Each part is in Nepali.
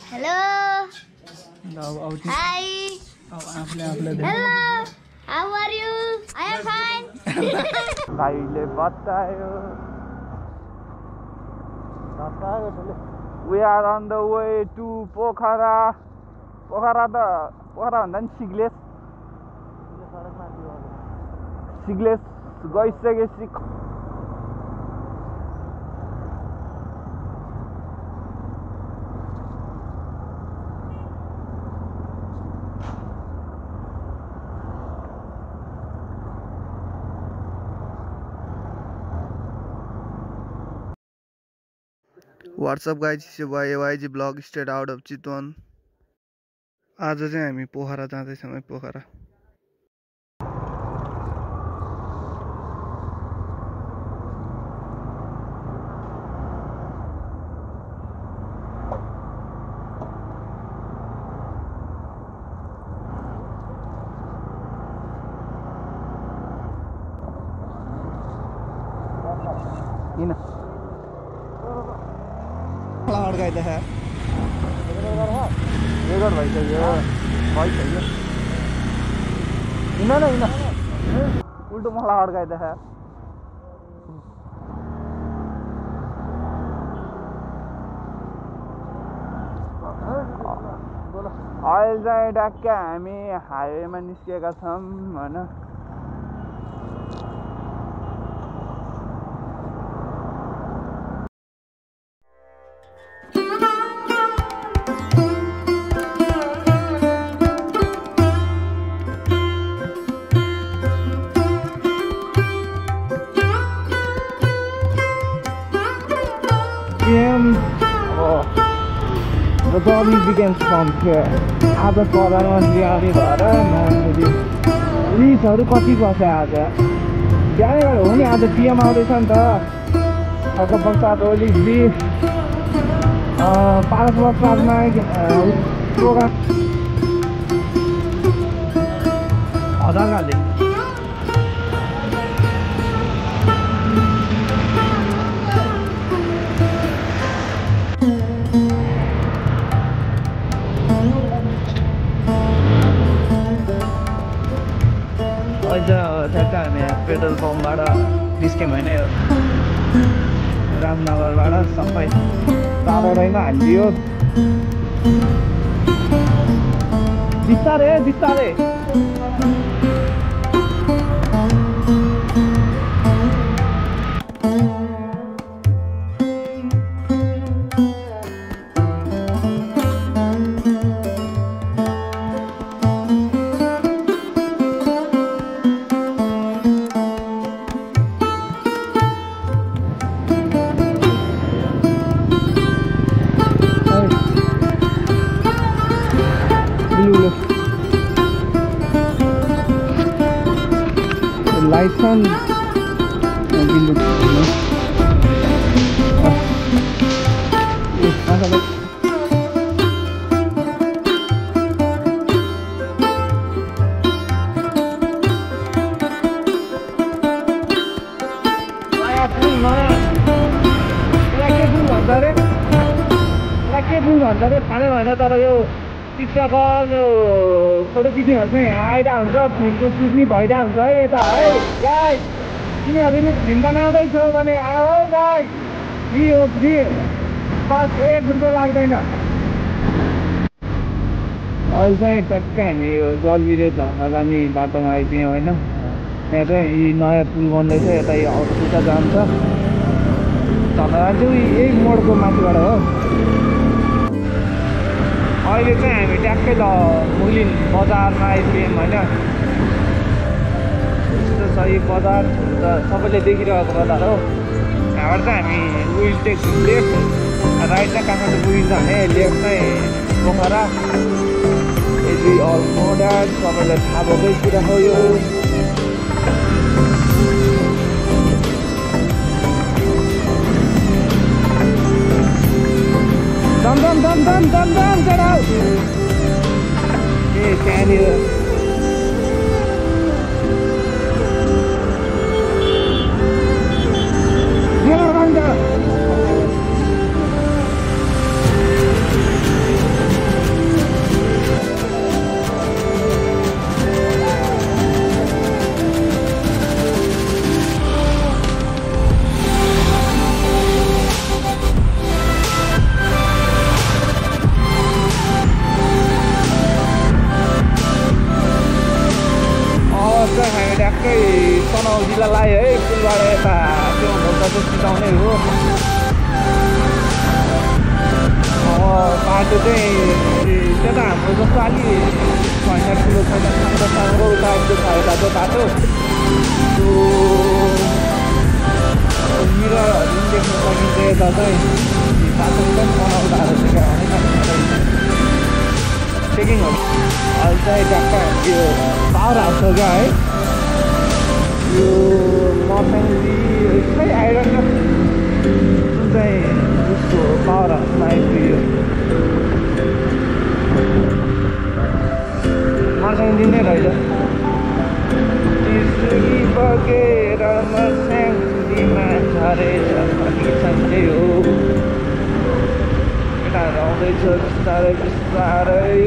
Hello. Hi. Hello. How are you? I am fine. We are on the way to Pokhara. Pokhara भन्दा नि सिग्लेस गइसकेपछि What's up guys, it's your boy YG vlog straight out of Chitwan. आज चाहिँ हामी पोखरा जाँदैछौँ है पोखरा किन अड्काइदा है रेकर्ड भइसक्यो हिँड न उल्टो मलाई अड्काइदा है अहिले चाहिँ ट्याक्कै हामी हाइवेमा निस्किएका छौँ होइन The journey begins from here. आज प्रधानमन्त्री आउने भएर नरेन्द्र पुलिसहरू कति बस्छ आज बिहानैबाट हो नि आज पिएम आउँदैछ नि त खड्का ओली 5 वर्षमा प्रोग्राम आधार कार्ड ठ्याक्क हामी पेट्रोल पम्पबाट निस्क्यौँ होइन रामनगरबाट सबै टाढोमा हालिदियो बिस्तारै license and we look खाने भएन तर यो टिकटक फोटो खिच्नेहरू चाहिँ आइरहेको हुन्छ पिक्निक भइरहेको हुन्छ है यता है गाइस तिमीहरूले फिल्म बनाउँदैछौ भने आऊ गाइस यो फ्री बस 1 रुपियाँ लाग्दैन अहिले चाहिँ ट्याक्कै हामी यो जलबिरे झर्न जाने बाटोमा आइपुग्यौँ होइन यहाँ चाहिँ यी नयाँ पुल बन्दैछ यता यो हस्पिटल जान्छ झर्न जान्छु यही मोडको माथिबाट हो अहिले चाहिँ हामी ट्याक्कै मुलिन बजारमा आइपुग्यौँ होइन यस्तो छ यो बजार सबैले देखिरहेको बजार हो यहाँबाट चाहिँ हामी विल टेक लेफ्ट राइट चाहिँ काठमाडौँ पुगिन्छ भने लेफ्ट चाहिँ पोखरा यदि अल नो द्याट सबैलाई थाहा भएकै कुरा हो यो Dum, get out! Hey, can you? Get around there! चाहिँ त्यता हाम्रो जस्तो अलि छैन ठुलो छैन सानो सानो टाइपको छ यता चाहिँ बाटो मिररहरू देख्न सकिन्छ यता चाहिँ बाटो पनि बनाउँदाहरू चेकिङहरू अहिले चाहिँ ट्याक्क यो पावर हाल्छ क्या है यो मर्साङ्गी खै आइरहन्छ जुन चाहिँ उसको पावर हाउसमा आइपुग्यो मर्साङ्गी नै रहेछ त्यसरी बगेर मर्साङ्गीमा झरेछ पनि सन्चै हो केटाहरू आउँदैछ बिस्तारै बिस्तारै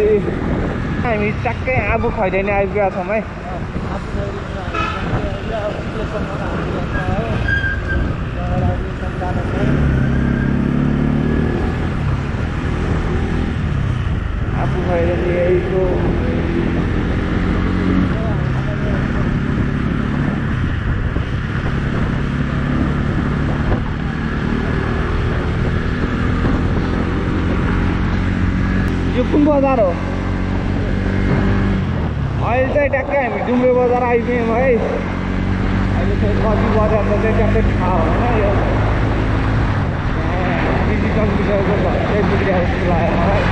हामी ट्याक्कै आबु खैरेनी आइपुगेका छौँ है आबु खैरेनी आइको यो कुन बजार हो अहिले चाहिँ ट्याक्कै हामी डुम्रे बजार आइपुग्यौँ है अहिले चाहिँ कति बजार त चाहिँ ट्याक्कै थाहा होइन यो डिजिटल विषयको घर चाहिँ बिग्रिया जस्तो लाग्यो मलाई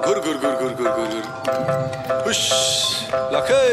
घुर घुर घुर घुर घुर घुर घुर हुश लखे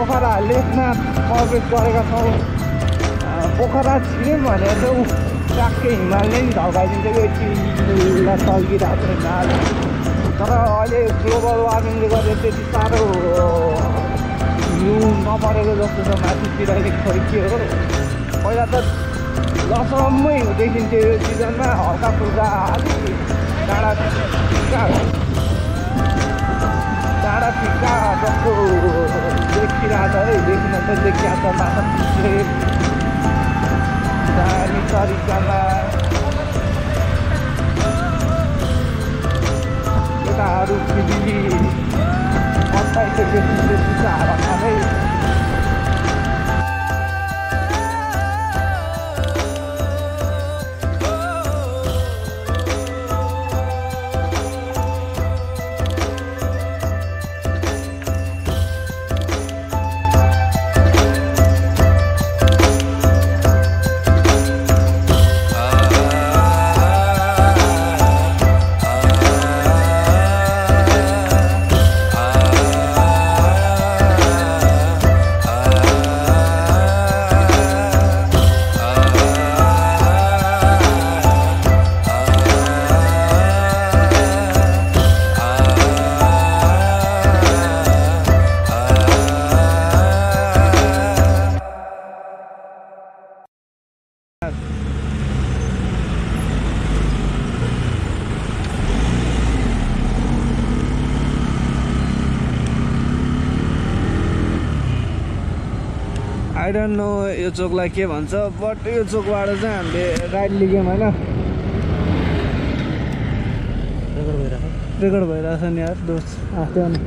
पोखरा लेखनाथ प्रवेश गरेका छौँ पोखरा छिर्यौँ भने चाहिँ ट्याक्कै हिमालले नि ढल्काइदिन्छ यो चिल्ला सल्किरहेको छ हिमाल तर अहिले ग्लोबल वार्मिङले गर्दा त्यति साह्रो हिउँ नपरेको जस्तो छ माथितिर खोइके हो पहिला त लसम्मै देखिन्थ्यो यो सिजनमा हल्का फुल्का अलिक डाँडा फिक्का जस्तो देखिरहेको छ है देखिन त देखिरहेको छ माछा पिछले दामी तरिकामा केटाहरू बिजुली अत्ताइसकेपछि हावा खाँदै आई डोन्ट नो यो चोकलाई के भन्छ बट यो चोकबाट चाहिँ हामीले राइड लिग्यौँ होइन रेकर्ड भइरहेछ नि यार दोस्त आएको नि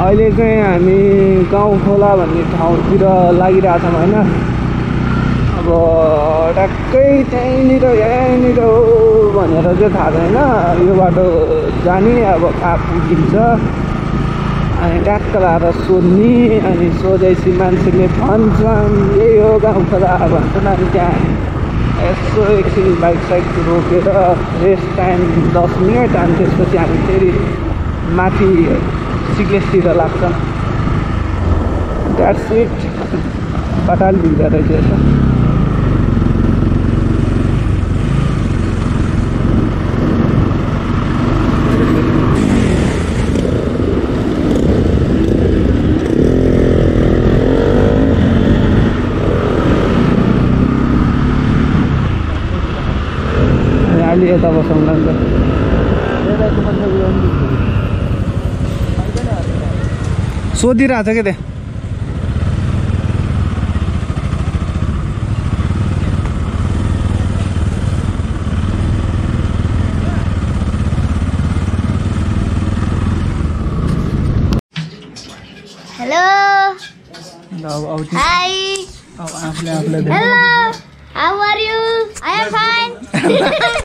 अहिले चाहिँ हामी गाउँ खोला भन्ने ठाउँतिर लागिरहेछौँ होइन अब ट्याक्कै त्यहीँनिर यहाँनिर हो भनेर चाहिँ थाहा छैन यो बाटो जाने अब कहाँ पुगिन्छ अनि ट्याक्क लाएर सोध्ने अनि सोधेपछि मान्छेले भन्छन् यही हो गाउँ खोला भन्छन् अनि त्यहाँ यसो एकछिन बाइक साइक रोकेर रेस्ट टाइम 10 मिनट अनि त्यसपछि हामी फेरि माथि सिक्लेसतिर लाग्छ द्याट्स इट पताल दिँदो रहेछ यसो अलि यता बसौँ ल नि सोधिरहेको छ क्या त्यहाँ हेलो हाई अब आफूले hello how are you I am fine